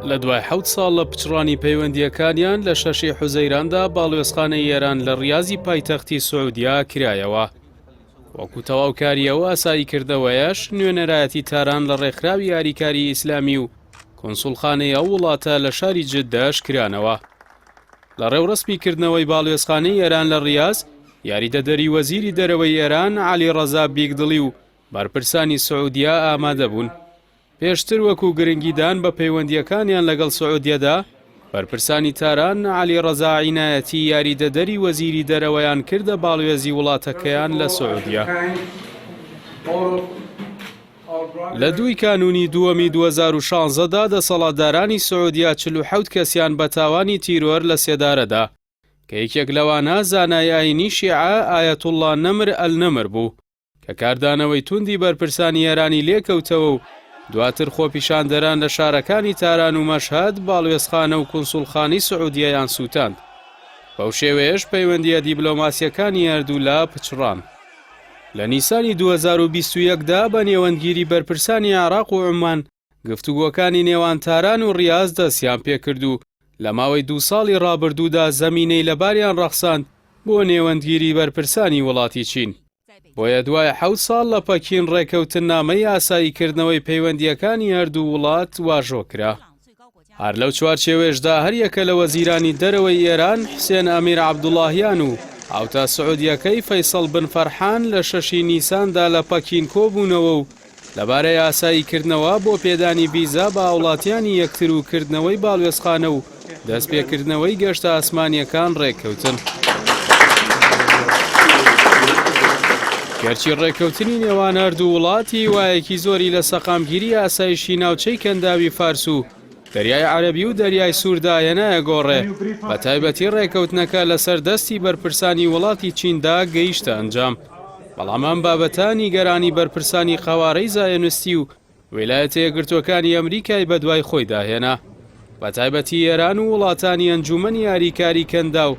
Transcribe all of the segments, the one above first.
لە دوای حەوت ساڵ لە پچڕانی پەیوەندییەکانیان لە شەشی حوزەیراندا باڵوێزخانەی ئێران لە ڕیازی پایتەختی سعودیا کرایەوە. وەکو تەواوکاری ئەو ئاساییکردنەوەیەش نوێنەرایەتی تاران لە ڕێکخراوی هاریکاری ئیسلامی و کونسوڵخانەی ئەو وڵاتە لە شاری جددەش کرانەوە. لە ڕێوڕەسمی کردنەوەی باڵوێزخانەی ئێران لە ڕیاز، یاریدەدەری وەزیری دەرەوەی ئێران عەلی ڕەزا بیگدڵی و بەرپرسانی سعودیە ئامادە بوون. پێشتر وەکو گرنگیدان بە پەیوەندییەکانیان لەگەڵ سعودیەدا، بەرپرسانی تاران عەلی ڕەزا عینایەتی یاریدەدەری وەزیری دەرەوەیان کردە باڵوێزی وڵاتەکەیان لە سعودیە. لە دووی کانوونی دووەمی 2016 دا دەسەڵاتدارانی سعودیە 47 کەسیان بە تاوانی تیرۆر لە سێدارە دا، کە یەکێک لەوانە زانای ئایینی شیعە ئایەتوڵڵا نەمر ئەلنەمر بوو. کە کاردانەوەی توندی بەرپرسانی ئێرانی لێکەوتەوە و دواتر خۆپیشاندەران لە شارەکانی تاران و مەشهەد باڵوێزخانە و کونسوڵخانەی سعودیەیان سووتاند. بەو شێوەیەش پەیوەندییە دیبلۆماسییەکانی هەردوولا پچڕان. لە نیسانی 2021 دا بە نێوەندگیری بەرپرسانی عێراق و عومان گفتوگۆکانی نێوان تاران و ڕیاز دەستیان پێکرد و لە ماوەی دوو ساڵی ڕابردوودا زەمینەی لەباریان ڕەخساند بۆ نێوەندگیری بەرپرسانی وڵاتی چین. بۆیە دوای حەوت ساڵ لە پەکین ڕێکەوتننامەی ئاساییکردنەوەی پەیوەندییەکانی هەردوو وڵات واژۆ کرا. هەر لەو چوارچێوەیەشدا هەریەکە لە وەزیرانی دەرەوەی ئێران حوسێن ئەمیر عەبدوڵاهیان و هاوتا سعودیەکەی فەیسەڵ بن فەرحان لە شەشی نیساندا لە پەکین کۆبوونەوە و لەبارەی ئاساییکردنەوە بۆ پێدانی ڤیزا بە هاوڵاتیانی یەکتر و کردنەوەی باڵوێزخانە و دەستپێکردنەوەی گەشتە ئاسمانییەکان ڕێککەوتن. گەرچی ڕێککەوتنی نێوان هەردوو وڵات هیوایەکی زۆری لە سەقامگیری ئاسایشی ناوچەی کەنداوی فارس و دەریای عەرەبی و دەریای سووردا هێنایە گۆڕێ، بە تایبەتی ڕێککەوتنەکە لەسەر دەستی بەرپرسانی وڵاتی چیندا گەیشتە ئەنجام. بەڵام ئەم بابەتە نیگەرانی بەرپرسانی قەوارەی زایۆنستی و ویلایەتە یەکگرتووەکانی ئەمریکای بەدوای خۆیدا هێنا، بەتایبەتی ئێران و وڵاتانی ئەنجوومەنی هاریکاری کەنداو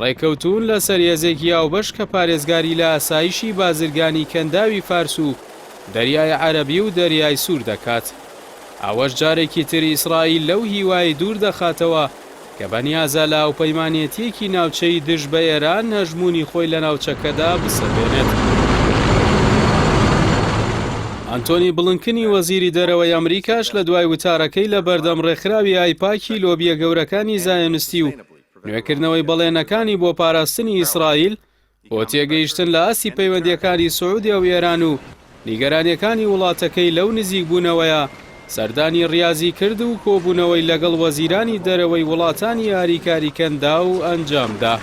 ڕێککەوتوون لەسەر هێزێکی هاوبەش کە پارێزگاری لە ئاسایشی بازرگانی کەنداوی فارس و دەریای عەرەبی و دەریای سوور دەکات. ئەوەش جارێکی تر ئیسرائیل لەو هیوایەی دوور دەخاتەوە کە بەنیازە لە هاوپەیمانێتییەکی ناوچەیی دژ بە ئێران هەژموونی خۆی لە ناوچەکەدا بسەپێنێت. ئەنتۆنی بڵنکنی وەزیری دەرەوەی ئەمریکاش لە دوای وتارەکەی لە بەردەم ڕێکخراوی ئایپاکی لۆبییە گەورەکانی زایۆنستی و نوێکردنەوەی بەڵێنەکانی بۆ پاراستنی ئیسرائیل، بۆ تێگەیشتن لە ئاستی پەیوەندییەکانی سعودیە و ئێران و نیگەرانییەکانی وڵاتەکەی لەو نزیکبوونەوەیە، سەردانی ڕیازی کرد و کۆبوونەوەی لەگەڵ وەزیرانی دەرەوەی وڵاتانی هاریکاری کەنداو ئەنجامدا.